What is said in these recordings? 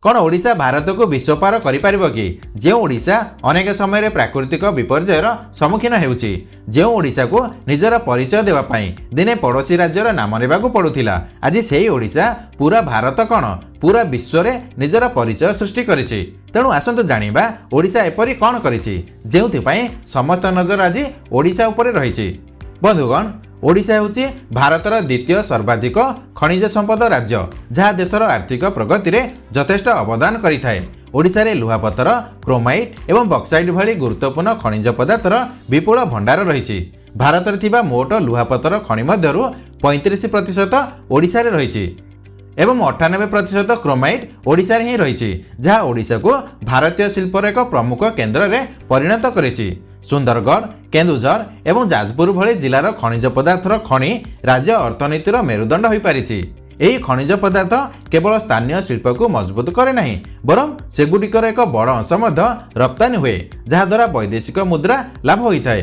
କ'ଣ ଓଡ଼ିଶା ଭାରତକୁ ବିଶ୍ୱ ପାର କରିପାରିବ କି? ଯେଉଁ ଓଡ଼ିଶା ଅନେକ ସମୟରେ ପ୍ରାକୃତିକ ବିପର୍ଯ୍ୟୟର ସମ୍ମୁଖୀନ ହେଉଛି, ଯେଉଁ ଓଡ଼ିଶାକୁ ନିଜର ପରିଚୟ ଦେବା ପାଇଁ ଦିନେ ପଡ଼ୋଶୀ ରାଜ୍ୟର ନାମ ନେବାକୁ ପଡ଼ୁଥିଲା, ଆଜି ସେଇ ଓଡ଼ିଶା ପୁରା ଭାରତ କ'ଣ, ପୁରା ବିଶ୍ୱରେ ନିଜର ପରିଚୟ ସୃଷ୍ଟି କରିଛି। ତେଣୁ ଆସନ୍ତୁ ଜାଣିବା, ଓଡ଼ିଶା ଏପରି କ'ଣ କରିଛି ଯେଉଁଥିପାଇଁ ସମସ୍ତ ନଜର ଆଜି ଓଡ଼ିଶା ଉପରେ ରହିଛି। ବନ୍ଧୁଗଣ, ଓଡ଼ିଶା ହେଉଛି ଭାରତର ଦ୍ୱିତୀୟ ସର୍ବାଧିକ ଖଣିଜ ସମ୍ପଦ ରାଜ୍ୟ, ଯାହା ଦେଶର ଆର୍ଥିକ ପ୍ରଗତିରେ ଯଥେଷ୍ଟ ଅବଦାନ କରିଥାଏ। ଓଡ଼ିଶାରେ ଲୁହାପଥର, କ୍ରୋମାଇଟ୍ ଏବଂ ବକ୍ସାଇଟ୍ ଭଳି ଗୁରୁତ୍ୱପୂର୍ଣ୍ଣ ଖଣିଜ ପଦାର୍ଥର ବିପୁଳ ଭଣ୍ଡାର ରହିଛି। ଭାରତରେ ଥିବା ମୋଟ ଲୁହାପଥର ଖଣି ମଧ୍ୟରୁ 35% ଓଡ଼ିଶାରେ ରହିଛି ଏବଂ 98% କ୍ରୋମାଇଟ୍ ଓଡ଼ିଶାରେ ହିଁ ରହିଛି, ଯାହା ଓଡ଼ିଶାକୁ ଭାରତୀୟ ଶିଳ୍ପର ଏକ ପ୍ରମୁଖ କେନ୍ଦ୍ରରେ ପରିଣତ କରିଛି। ସୁନ୍ଦରଗଡ଼, କେନ୍ଦୁଝର ଏବଂ ଯାଜପୁର ଭଳି ଜିଲ୍ଲାର ଖଣିଜ ପଦାର୍ଥର ଖଣି ରାଜ୍ୟ ଅର୍ଥନୀତିର ମେରୁଦଣ୍ଡ ହୋଇପାରିଛି। ଏହି ଖଣିଜ ପଦାର୍ଥ କେବଳ ସ୍ଥାନୀୟ ଶିଳ୍ପକୁ ମଜବୁତ କରେ ନାହିଁ, ବରଂ ସେଗୁଡ଼ିକର ଏକ ବଡ଼ ଅଂଶ ମଧ୍ୟ ରପ୍ତାନି ହୁଏ, ଯାହାଦ୍ୱାରା ବୈଦେଶିକ ମୁଦ୍ରା ଲାଭ ହୋଇଥାଏ।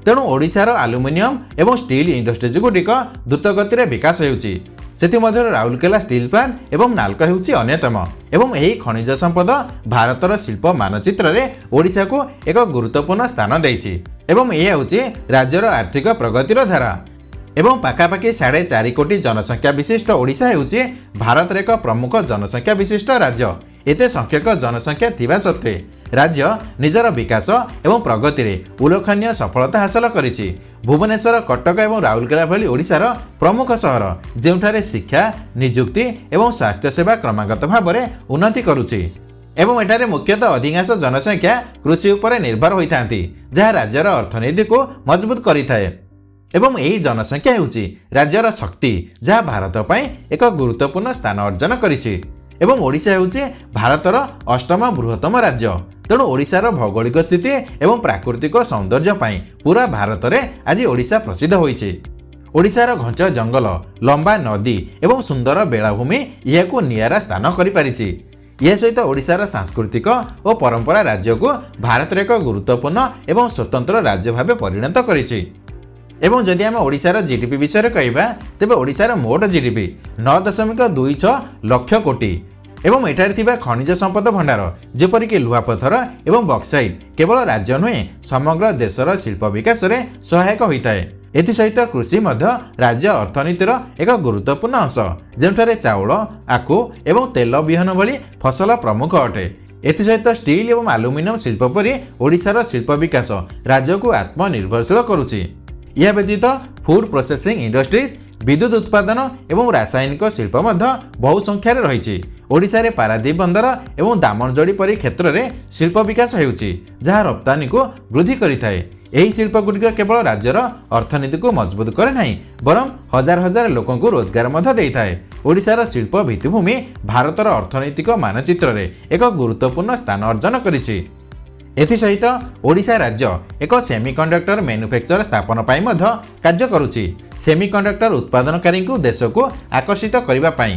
ତେଣୁ ଓଡ଼ିଶାର ଆଲୁମିନିୟମ ଏବଂ ଷ୍ଟିଲ୍ ଇଣ୍ଡଷ୍ଟ୍ରିଜ୍ ଗୁଡ଼ିକ ଦ୍ରୁତ ଗତିରେ ବିକାଶ ହେଉଛି। ସେଥିମଧ୍ୟରୁ ରାଉରକେଲା ଷ୍ଟିଲ୍ ପ୍ଲାଣ୍ଟ ଏବଂ ନାଲକୋ ହେଉଛି ଅନ୍ୟତମ। ଏବଂ ଏହି ଖଣିଜ ସମ୍ପଦ ଭାରତର ଶିଳ୍ପ ମାନଚିତ୍ରରେ ଓଡ଼ିଶାକୁ ଏକ ଗୁରୁତ୍ୱପୂର୍ଣ୍ଣ ସ୍ଥାନ ଦେଇଛି ଏବଂ ଏହା ହେଉଛି ରାଜ୍ୟର ଆର୍ଥିକ ପ୍ରଗତିର ଧାରା। ଏବଂ ପାଖାପାଖି 4.5 କୋଟି ଜନସଂଖ୍ୟା ବିଶିଷ୍ଟ ଓଡ଼ିଶା ହେଉଛି ଭାରତର ଏକ ପ୍ରମୁଖ ଜନସଂଖ୍ୟା ବିଶିଷ୍ଟ ରାଜ୍ୟ। ଏତେ ସଂଖ୍ୟକ ଜନସଂଖ୍ୟା ଥିବା ସତ୍ତ୍ୱେ ରାଜ୍ୟ ନିଜର ବିକାଶ ଏବଂ ପ୍ରଗତିରେ ଉଲ୍ଲେଖନୀୟ ସଫଳତା ହାସଲ କରିଛି। ଭୁବନେଶ୍ୱର, କଟକ ଏବଂ ରାଉରକେଲା ଭଳି ଓଡ଼ିଶାର ପ୍ରମୁଖ ସହର, ଯେଉଁଠାରେ ଶିକ୍ଷା, ନିଯୁକ୍ତି ଏବଂ ସ୍ୱାସ୍ଥ୍ୟସେବା କ୍ରମାଗତ ଭାବରେ ଉନ୍ନତି କରୁଛି। ଏବଂ ଏଠାରେ ମୁଖ୍ୟତଃ ଅଧିକାଂଶ ଜନସଂଖ୍ୟା କୃଷି ଉପରେ ନିର୍ଭର ହୋଇଥାନ୍ତି, ଯାହା ରାଜ୍ୟର ଅର୍ଥନୀତିକୁ ମଜବୁତ କରିଥାଏ। ଏବଂ ଏହି ଜନସଂଖ୍ୟା ହେଉଛି ରାଜ୍ୟର ଶକ୍ତି, ଯାହା ଭାରତ ପାଇଁ ଏକ ଗୁରୁତ୍ୱପୂର୍ଣ୍ଣ ସ୍ଥାନ ଅର୍ଜନ କରିଛି। ଏବଂ ଓଡ଼ିଶା ହେଉଛି ଭାରତର ଅଷ୍ଟମ ବୃହତ୍ତମ ରାଜ୍ୟ। ତେଣୁ ଓଡ଼ିଶାର ଭୌଗୋଳିକ ସ୍ଥିତି ଏବଂ ପ୍ରାକୃତିକ ସୌନ୍ଦର୍ଯ୍ୟ ପାଇଁ ପୁରା ଭାରତରେ ଆଜି ଓଡ଼ିଶା ପ୍ରସିଦ୍ଧ ହୋଇଛି। ଓଡ଼ିଶାର ଘଞ୍ଚ ଜଙ୍ଗଲ, ଲମ୍ବା ନଦୀ ଏବଂ ସୁନ୍ଦର ବେଳାଭୂମି ଏହାକୁ ନିଆରା ସ୍ଥାନ କରିପାରିଛି। ଏହା ସହିତ ଓଡ଼ିଶାର ସାଂସ୍କୃତିକ ଓ ପରମ୍ପରା ରାଜ୍ୟକୁ ଭାରତର ଏକ ଗୁରୁତ୍ୱପୂର୍ଣ୍ଣ ଏବଂ ସ୍ୱତନ୍ତ୍ର ରାଜ୍ୟ ଭାବେ ପରିଣତ କରିଛି। ଏବଂ ଯଦି ଆମେ ଓଡ଼ିଶାର ଜିଡିପି ବିଷୟରେ କହିବା, ତେବେ ଓଡ଼ିଶାର ମୋଟ ଜିଡିପି 9.26 ଲକ୍ଷ କୋଟି। ଏବଂ ଏଠାରେ ଥିବା ଖଣିଜ ସମ୍ପଦ ଭଣ୍ଡାର, ଯେପରିକି ଲୁହାପଥର ଏବଂ ବକ୍ସାଇଟ୍, କେବଳ ରାଜ୍ୟ ନୁହେଁ, ସମଗ୍ର ଦେଶର ଶିଳ୍ପ ବିକାଶରେ ସହାୟକ ହୋଇଥାଏ। ଏଥିସହିତ କୃଷି ମଧ୍ୟ ରାଜ୍ୟ ଅର୍ଥନୀତିର ଏକ ଗୁରୁତ୍ୱପୂର୍ଣ୍ଣ ଅଂଶ, ଯେଉଁଠାରେ ଚାଉଳ, ଆଖୁ ଏବଂ ତେଲ ବିହନ ଭଳି ଫସଲ ପ୍ରମୁଖ ଅଟେ। ଏଥିସହିତ ଷ୍ଟିଲ୍ ଏବଂ ଆଲୁମିନିୟମ ଶିଳ୍ପ ପରି ଓଡ଼ିଶାର ଶିଳ୍ପ ବିକାଶ ରାଜ୍ୟକୁ ଆତ୍ମନିର୍ଭରଶୀଳ କରୁଛି। ଏହା ବ୍ୟତୀତ ଫୁଡ୍ ପ୍ରୋସେସିଂ ଇଣ୍ଡଷ୍ଟ୍ରିଜ୍, ବିଦ୍ୟୁତ ଉତ୍ପାଦନ ଏବଂ ରାସାୟନିକ ଶିଳ୍ପ ମଧ୍ୟ ବହୁ ସଂଖ୍ୟାରେ ରହିଛି। ଓଡ଼ିଶାରେ ପାରାଦୀପ ବନ୍ଦର ଏବଂ ଦାମନଯୋଡ଼ି ପରି କ୍ଷେତ୍ରରେ ଶିଳ୍ପ ବିକାଶ ହେଉଛି, ଯାହା ରପ୍ତାନିକୁ ବୃଦ୍ଧି କରିଥାଏ। ଏହି ଶିଳ୍ପଗୁଡ଼ିକ କେବଳ ରାଜ୍ୟର ଅର୍ଥନୀତିକୁ ମଜବୁତ କରେ ନାହିଁ, ବରଂ ହଜାର ହଜାର ଲୋକଙ୍କୁ ରୋଜଗାର ମଧ୍ୟ ଦେଇଥାଏ। ଓଡ଼ିଶାର ଶିଳ୍ପ ଭିତ୍ତିଭୂମି ଭାରତର ଅର୍ଥନୈତିକ ମାନଚିତ୍ରରେ ଏକ ଗୁରୁତ୍ୱପୂର୍ଣ୍ଣ ସ୍ଥାନ ଅର୍ଜନ କରିଛି। ଏଥିସହିତ ଓଡ଼ିଶା ରାଜ୍ୟ ଏକ ସେମିକଣ୍ଡକ୍ଟର ମ୍ୟାନୁଫ୍ୟାକ୍ଚର ସ୍ଥାପନ ପାଇଁ ମଧ୍ୟ କାର୍ଯ୍ୟ କରୁଛି। ସେମିକଣ୍ଡକ୍ଟର ଉତ୍ପାଦନକାରୀଙ୍କୁ ଦେଶକୁ ଆକର୍ଷିତ କରିବା ପାଇଁ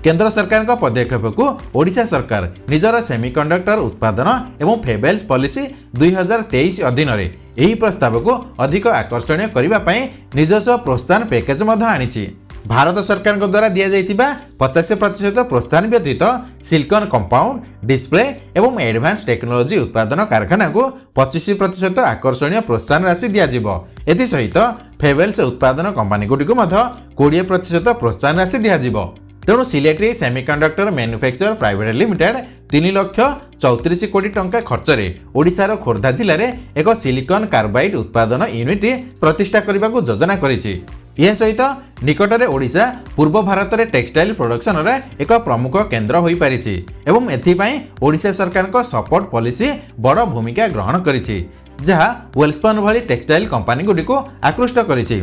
କେନ୍ଦ୍ର ସରକାରଙ୍କ ପଦକ୍ଷେପକୁ ଓଡ଼ିଶା ସରକାର ନିଜର ସେମିକଣ୍ଡକ୍ଟର ଉତ୍ପାଦନ ଏବଂ ଫେବ୍ଲେସ୍ ପଲିସି 2023 ଅଧୀନରେ ଏହି ପ୍ରସ୍ତାବକୁ ଅଧିକ ଆକର୍ଷଣୀୟ କରିବା ପାଇଁ ନିଜସ୍ୱ ପ୍ରୋତ୍ସାହନ ପ୍ୟାକେଜ ମଧ୍ୟ ଆଣିଛି। ଭାରତ ସରକାରଙ୍କ ଦ୍ୱାରା ଦିଆଯାଇଥିବା 50% ପ୍ରୋତ୍ସାହନ ବ୍ୟତୀତ ସିଲିକନ୍ କମ୍ପାଉଣ୍ଡ, ଡିସପ୍ଲେ ଏବଂ ଆଡଭାନ୍ସ ଟେକ୍ନୋଲୋଜି ଉତ୍ପାଦନ କାରଖାନାକୁ 25% ଆକର୍ଷଣୀୟ ପ୍ରୋତ୍ସାହନ ରାଶି ଦିଆଯିବ। ଏଥିସହିତ ଫେବ୍ଲେସ୍ ଉତ୍ପାଦନ କମ୍ପାନୀଗୁଡ଼ିକୁ ମଧ୍ୟ 20% ପ୍ରୋତ୍ସାହନ ରାଶି ଦିଆଯିବ। ତେଣୁ ସିଲେଟ୍ରି ସେମିକଣ୍ଡକ୍ଟର ମ୍ୟାନୁଫ୍ୟାକ୍ଚର ପ୍ରାଇଭେଟ ଲିମିଟେଡ୍ 3 ଲକ୍ଷ 34 କୋଟି ଟଙ୍କା ଖର୍ଚ୍ଚରେ ଓଡ଼ିଶାର ଖୋର୍ଦ୍ଧା ଜିଲ୍ଲାରେ ଏକ ସିଲିକନ୍ କାର୍ବାଇଡ୍ ଉତ୍ପାଦନ ୟୁନିଟ୍ ପ୍ରତିଷ୍ଠା କରିବାକୁ ଯୋଜନା କରିଛି। ଏହା ସହିତ ନିକଟରେ ଓଡ଼ିଶା ପୂର୍ବ ଭାରତରେ ଟେକ୍ସଟାଇଲ୍ ପ୍ରଡକ୍ସନରେ ଏକ ପ୍ରମୁଖ କେନ୍ଦ୍ର ହୋଇପାରିଛି ଏବଂ ଏଥିପାଇଁ ଓଡ଼ିଶା ସରକାରଙ୍କ ସପୋର୍ଟ ପଲିସି ବଡ଼ ଭୂମିକା ଗ୍ରହଣ କରିଛି, ଯାହା ୱେଲସ୍ପନ୍ ଭଳି ଟେକ୍ସଟାଇଲ୍ କମ୍ପାନୀଗୁଡ଼ିକୁ ଆକୃଷ୍ଟ କରିଛି।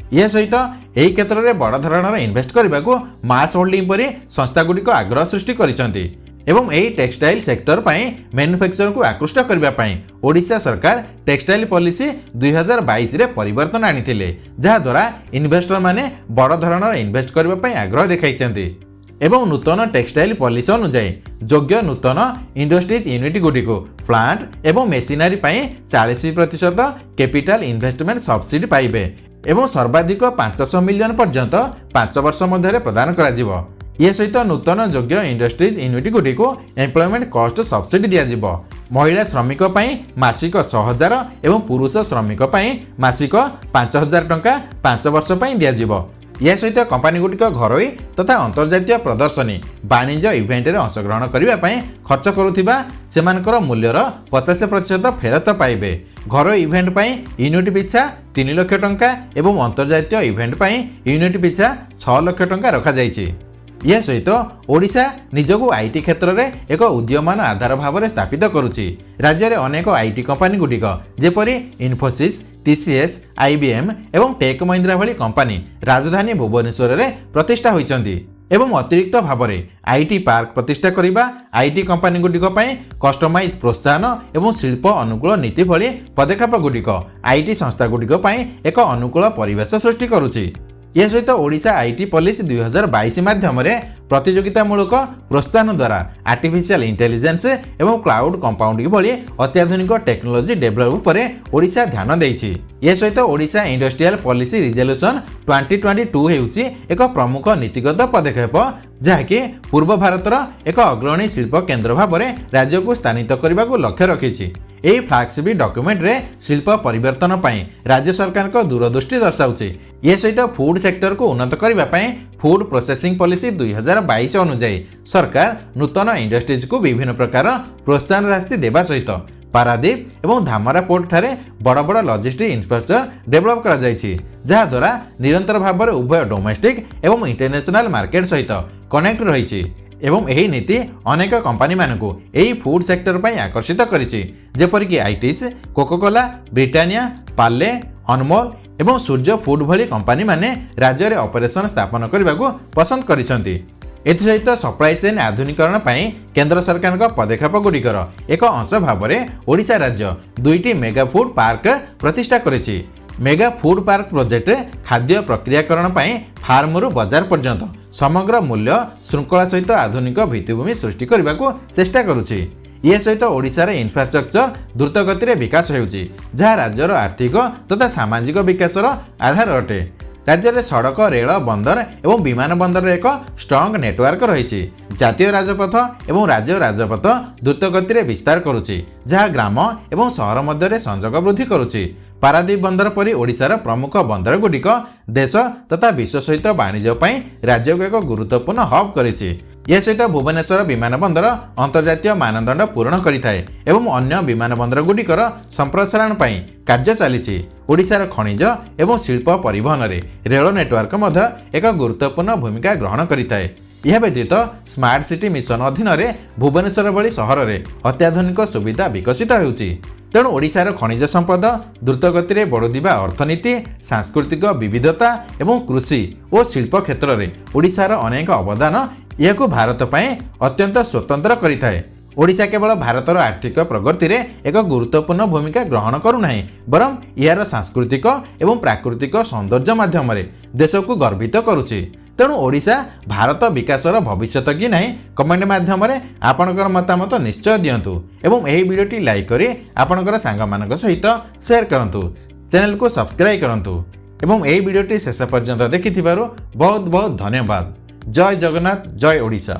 ଏହା ସହିତ ଏହି କ୍ଷେତ୍ରରେ ବଡ଼ ଧରଣର ଇନଭେଷ୍ଟ କରିବାକୁ ମାସ୍ ହୋଲ୍ଡିଂ ପରି ସଂସ୍ଥାଗୁଡ଼ିକ ଆଗ୍ରହ ସୃଷ୍ଟି କରିଛନ୍ତି। ଏବଂ ଏହି ଟେକ୍ସଟାଇଲ୍ ସେକ୍ଟର ପାଇଁ ମ୍ୟାନୁଫ୍ୟାକ୍ଚରଙ୍କୁ ଆକୃଷ୍ଟ କରିବା ପାଇଁ ଓଡ଼ିଶା ସରକାର ଟେକ୍ସଟାଇଲ୍ ପଲିସି 2022ରେ ପରିବର୍ତ୍ତନ ଆଣିଥିଲେ, ଯାହାଦ୍ୱାରା ଇନଭେଷ୍ଟରମାନେ ବଡ଼ ଧରଣର ଇନଭେଷ୍ଟ କରିବା ପାଇଁ ଆଗ୍ରହ ଦେଖାଇଛନ୍ତି। ଏବଂ ନୂତନ ଟେକ୍ସଟାଇଲ୍ ପଲିସି ଅନୁଯାୟୀ ଯୋଗ୍ୟ ନୂତନ ଇଣ୍ଡଷ୍ଟ୍ରିଜ୍ ୟୁନିଟ୍ ଗୁଡ଼ିକୁ ପ୍ଲାଣ୍ଟ ଏବଂ ମେସିନାରୀ ପାଇଁ 40% କ୍ୟାପିଟାଲ ଇନଭେଷ୍ଟମେଣ୍ଟ ସବସିଡି ପାଇବେ ଏବଂ ସର୍ବାଧିକ 500 ମିଲିୟନ ପର୍ଯ୍ୟନ୍ତ 5 ବର୍ଷ ମଧ୍ୟରେ ପ୍ରଦାନ କରାଯିବ। ଏ ସହିତ ନୂତନ ଯୋଗ୍ୟ ଇଣ୍ଡଷ୍ଟ୍ରିଜ୍ ୟୁନିଟ୍ ଗୁଡ଼ିକୁ ଏମ୍ପ୍ଲୟମେଣ୍ଟ କଷ୍ଟ ସବସିଡି ଦିଆଯିବ। ମହିଳା ଶ୍ରମିକ ପାଇଁ ମାସିକ 6000 ଏବଂ ପୁରୁଷ ଶ୍ରମିକ ପାଇଁ ମାସିକ 5000 ଟଙ୍କା 5 ବର୍ଷ ପାଇଁ ଦିଆଯିବ। ଏହା ସହିତ କମ୍ପାନୀଗୁଡ଼ିକ ଘରୋଇ ତଥା ଅନ୍ତର୍ଜାତୀୟ ପ୍ରଦର୍ଶନୀ, ବାଣିଜ୍ୟ ଇଭେଣ୍ଟରେ ଅଂଶଗ୍ରହଣ କରିବା ପାଇଁ ଖର୍ଚ୍ଚ କରୁଥିବା ସେମାନଙ୍କର ମୂଲ୍ୟର 50% ଫେରସ୍ତ ପାଇବେ। ଘରୋଇ ଇଭେଣ୍ଟ ପାଇଁ ୟୁନିଟ୍ ପିଛା 3 ଲକ୍ଷ ଟଙ୍କା ଏବଂ ଅନ୍ତର୍ଜାତୀୟ ଇଭେଣ୍ଟ ପାଇଁ ୟୁନିଟ୍ ପିଛା 6 ଲକ୍ଷ ଟଙ୍କା ରଖାଯାଇଛି। ଏହା ସହିତ ଓଡ଼ିଶା ନିଜକୁ IT କ୍ଷେତ୍ରରେ ଏକ ଉଦୀୟମାନ ଆଧାର ଭାବରେ ସ୍ଥାପିତ କରୁଛି। ରାଜ୍ୟରେ ଅନେକ IT କମ୍ପାନୀଗୁଡ଼ିକ ଯେପରି ଇନଫୋସିସ୍, ଟିସିଏସ୍, ଆଇବିଏମ୍ ଏବଂ ଟେକ୍ ମହିନ୍ଦ୍ରା ଭଳି କମ୍ପାନୀ ରାଜଧାନୀ ଭୁବନେଶ୍ୱରରେ ପ୍ରତିଷ୍ଠା ହୋଇଛନ୍ତି ଏବଂ ଅତିରିକ୍ତ ଭାବରେ IT park ପ୍ରତିଷ୍ଠା କରିବା, IT କମ୍ପାନୀଗୁଡ଼ିକ ପାଇଁ କଷ୍ଟମାଇଜ୍ ପ୍ରୋତ୍ସାହନ ଏବଂ ଶିଳ୍ପ ଅନୁକୂଳ ନୀତି ଭଳି ପଦକ୍ଷେପଗୁଡ଼ିକ IT ସଂସ୍ଥାଗୁଡ଼ିକ ପାଇଁ ଏକ ଅନୁକୂଳ ପରିବେଶ ସୃଷ୍ଟି କରୁଛି। ଏହା ସହିତ ଓଡ଼ିଶା IT policy 2022 ମାଧ୍ୟମରେ ପ୍ରତିଯୋଗିତାମୂଳକ ପ୍ରୋତ୍ସାହନ ଦ୍ୱାରା ଆର୍ଟିଫିସିଆଲ ଇଣ୍ଟେଲିଜେନ୍ସ ଏବଂ କ୍ଲାଉଡ୍ କମ୍ପ୍ୟୁଟିଂ ଭଳି ଅତ୍ୟାଧୁନିକ ଟେକ୍ନୋଲୋଜି ଡେଭଲପ ଉପରେ ଓଡ଼ିଶା ଧ୍ୟାନ ଦେଇଛି। ଏହା ସହିତ ଓଡ଼ିଶା Industrial Policy Resolution 2022 ହେଉଛି ଏକ ପ୍ରମୁଖ ନୀତିଗତ ପଦକ୍ଷେପ, ଯାହାକି ପୂର୍ବ ଭାରତର ଏକ ଅଗ୍ରଣୀ ଶିଳ୍ପ କେନ୍ଦ୍ର ଭାବରେ ରାଜ୍ୟକୁ ସ୍ଥାନିତ କରିବାକୁ ଲକ୍ଷ୍ୟ ରଖିଛି। ଏହି ଫ୍ଲାଗସିପ୍ ଡକ୍ୟୁମେଣ୍ଟରେ ଶିଳ୍ପ ପରିବର୍ତ୍ତନ ପାଇଁ ରାଜ୍ୟ ସରକାରଙ୍କ ଦୂରଦୃଷ୍ଟି ଦର୍ଶାଉଛି। ଏ ସହିତ ଫୁଡ୍ ସେକ୍ଟରକୁ ଉନ୍ନତ କରିବା ପାଇଁ ଫୁଡ୍ ପ୍ରୋସେସିଂ ପଲିସି 2022 ଅନୁଯାୟୀ ସରକାର ନୂତନ ଇଣ୍ଡଷ୍ଟ୍ରିଜକୁ ବିଭିନ୍ନ ପ୍ରକାର ପ୍ରୋତ୍ସାହନ ରାଶି ଦେବା ସହିତ ପାରାଦୀପ ଏବଂ ଧାମରା ପୋର୍ଟ ଠାରେ ବଡ଼ ବଡ଼ ଲଜିଷ୍ଟିକ୍ ଇନଫ୍ରାଷ୍ଟ୍ରକ୍ଚର ଡେଭଲପ୍ କରାଯାଇଛି, ଯାହାଦ୍ୱାରା ନିରନ୍ତର ଭାବରେ ଉଭୟ ଡୋମେଷ୍ଟିକ୍ ଏବଂ ଇଣ୍ଟରନ୍ୟାସନାଲ ମାର୍କେଟ ସହିତ କନେକ୍ଟ ରହିଛି ଏବଂ ଏହି ନୀତି ଅନେକ କମ୍ପାନୀମାନଙ୍କୁ ଏହି ଫୁଡ୍ ସେକ୍ଟର ପାଇଁ ଆକର୍ଷିତ କରିଛି, ଯେପରିକି ଆଇଟିସି, କୋକାକୋଲା, ବ୍ରିଟାନିଆ, ପାର୍ଲେ, ଅନମୋଲ ଏବଂ ସୂର୍ଯ୍ୟ ଫୁଡ୍ ଭଳି କମ୍ପାନୀମାନେ ରାଜ୍ୟରେ ଅପରେସନ ସ୍ଥାପନ କରିବାକୁ ପସନ୍ଦ କରିଛନ୍ତି। ଏଥିସହିତ ସପ୍ଲାଇ ଚେନ୍ ଆଧୁନିକରଣ ପାଇଁ କେନ୍ଦ୍ର ସରକାରଙ୍କ ପଦକ୍ଷେପ ଗୁଡ଼ିକର ଏକ ଅଂଶ ଭାବରେ ଓଡ଼ିଶା ରାଜ୍ୟ ଦୁଇଟି ମେଗା ଫୁଡ୍ ପାର୍କ ପ୍ରତିଷ୍ଠା କରିଛି। ମେଗା ଫୁଡ୍ ପାର୍କ ପ୍ରୋଜେକ୍ଟ ଖାଦ୍ୟ ପ୍ରକ୍ରିୟାକରଣ ପାଇଁ ଫାର୍ମରୁ ବଜାର ପର୍ଯ୍ୟନ୍ତ ସମଗ୍ର ମୂଲ୍ୟ ଶୃଙ୍ଖଳା ସହିତ ଆଧୁନିକ ଭିତ୍ତିଭୂମି ସୃଷ୍ଟି କରିବାକୁ ଚେଷ୍ଟା କରୁଛି। ଏ ସହିତ ଓଡ଼ିଶାର ଇନଫ୍ରାଷ୍ଟ୍ରକ୍ଚର ଦ୍ରୁତ ଗତିରେ ବିକାଶ ହେଉଛି, ଯାହା ରାଜ୍ୟର ଆର୍ଥିକ ତଥା ସାମାଜିକ ବିକାଶର ଆଧାର ଅଟେ। ରାଜ୍ୟରେ ସଡ଼କ, ରେଳ, ବନ୍ଦର ଏବଂ ବିମାନ ବନ୍ଦରର ଏକ ଷ୍ଟ୍ରଙ୍ଗ ନେଟୱାର୍କ ରହିଛି। ଜାତୀୟ ରାଜପଥ ଏବଂ ରାଜ୍ୟ ରାଜପଥ ଦ୍ରୁତ ଗତିରେ ବିସ୍ତାର କରୁଛି, ଯାହା ଗ୍ରାମ ଏବଂ ସହର ମଧ୍ୟରେ ସଂଯୋଗ ବୃଦ୍ଧି କରୁଛି। ପାରାଦୀପ ବନ୍ଦର ପରି ଓଡ଼ିଶାର ପ୍ରମୁଖ ବନ୍ଦରଗୁଡ଼ିକ ଦେଶ ତଥା ବିଶ୍ୱ ସହିତ ବାଣିଜ୍ୟ ପାଇଁ ରାଜ୍ୟକୁ ଏକ ଗୁରୁତ୍ୱପୂର୍ଣ୍ଣ ହବ୍ କରିଛି। ଏହା ସହିତ ଭୁବନେଶ୍ୱର ବିମାନ ବନ୍ଦର ଅନ୍ତର୍ଜାତୀୟ ମାନଦଣ୍ଡ ପୂରଣ କରିଥାଏ ଏବଂ ଅନ୍ୟ ବିମାନ ବନ୍ଦରଗୁଡ଼ିକର ସମ୍ପ୍ରସାରଣ ପାଇଁ କାର୍ଯ୍ୟ ଚାଲିଛି। ଓଡ଼ିଶାର ଖଣିଜ ଏବଂ ଶିଳ୍ପ ପରିବହନରେ ରେଳ ନେଟୱାର୍କ ମଧ୍ୟ ଏକ ଗୁରୁତ୍ୱପୂର୍ଣ୍ଣ ଭୂମିକା ଗ୍ରହଣ କରିଥାଏ। ଏହା ବ୍ୟତୀତ ସ୍ମାର୍ଟ ସିଟି ମିଶନ ଅଧୀନରେ ଭୁବନେଶ୍ୱର ଭଳି ସହରରେ ଅତ୍ୟାଧୁନିକ ସୁବିଧା ବିକଶିତ ହେଉଛି। ତେଣୁ ଓଡ଼ିଶାର ଖଣିଜ ସମ୍ପଦ, ଦ୍ରୁତଗତିରେ ବଢ଼ୁଥିବା ଅର୍ଥନୀତି, ସାଂସ୍କୃତିକ ବିବିଧତା ଏବଂ କୃଷି ଓ ଶିଳ୍ପ କ୍ଷେତ୍ରରେ ଓଡ଼ିଶାର ଅନେକ ଅବଦାନ ଏହାକୁ ଭାରତ ପାଇଁ ଅତ୍ୟନ୍ତ ସ୍ୱତନ୍ତ୍ର କରିଥାଏ। ଓଡ଼ିଶା କେବଳ ଭାରତର ଆର୍ଥିକ ପ୍ରଗତିରେ ଏକ ଗୁରୁତ୍ୱପୂର୍ଣ୍ଣ ଭୂମିକା ଗ୍ରହଣ କରୁନାହିଁ, ବରଂ ଏହାର ସାଂସ୍କୃତିକ ଏବଂ ପ୍ରାକୃତିକ ସୌନ୍ଦର୍ଯ୍ୟ ମାଧ୍ୟମରେ ଦେଶକୁ ଗର୍ବିତ କରୁଛି। ତେଣୁ ଓଡ଼ିଶା ଭାରତ ବିକାଶର ଭବିଷ୍ୟତ କି ନାହିଁ, କମେଣ୍ଟ ମାଧ୍ୟମରେ ଆପଣଙ୍କର ମତାମତ ନିଶ୍ଚୟ ଦିଅନ୍ତୁ ଏବଂ ଏହି ଭିଡ଼ିଓଟି ଲାଇକ୍ କରି ଆପଣଙ୍କର ସାଙ୍ଗମାନଙ୍କ ସହିତ ସେୟାର କରନ୍ତୁ। ଚ୍ୟାନେଲକୁ ସବସ୍କ୍ରାଇବ୍ କରନ୍ତୁ ଏବଂ ଏହି ଭିଡ଼ିଓଟି ଶେଷ ପର୍ଯ୍ୟନ୍ତ ଦେଖିଥିବାରୁ ବହୁତ ବହୁତ ଧନ୍ୟବାଦ। ଜୟ ଜଗନ୍ନାଥ, ଜୟ ଓଡ଼ିଶା।